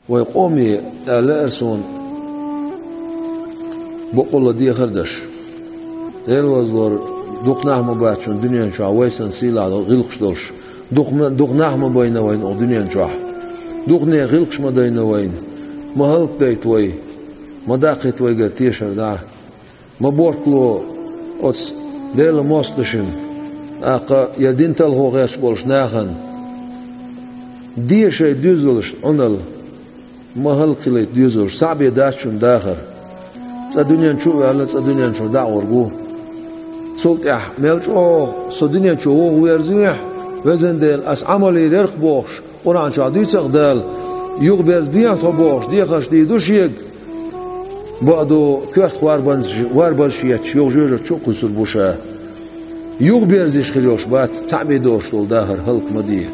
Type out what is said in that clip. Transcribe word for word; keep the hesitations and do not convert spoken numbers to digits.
Вай къоме, аьлла эр суна, боккъалла дехар даш. Дела возлор, дукха нах ма бац шун дуьнен чохь вай санна сийлахь гӀиллакхаш долуш. Дукха ма-, дукха нах ма байна вайна оха дуьнен чохь. Дукха нехан гӀиллакхаш ма дайна вайна. Ма хӀаллакдайта вай. Ма даккхийта вайгара тешар дӀа. Ма бортало оцу Делан мостагӀашна, тӀаккха я дин талхо гӀерташ болчу нахана. Де шайн доьзалшна Ӏуналла, ма хӀаллакхилийта доьзалш, цхьаъ бен дац шуна дахар. Цкъа дуьнен чу а ваьлла, цкъа дуьнен чуьра дӀа а гӀур ву. Цул тӀаьхьа мел чӀогӀа со дуьнен чу вогӀу верзахь, везан Дела, ас Ӏамал йийр яра-кх бохуш, Къуръан чохь дуьйцу-кх Дала, юхаберзабехьа тхо бохуш, дехарш дийр ду шега. Бакъду, коьрта варбанаш-, варбанаш етташ, юха жоьжахати чу а кхуьйсур бу ша. Юхаберзаш хир йолуш бац, цхьаъ бен доцуш долу дахар хӀаллак ма де.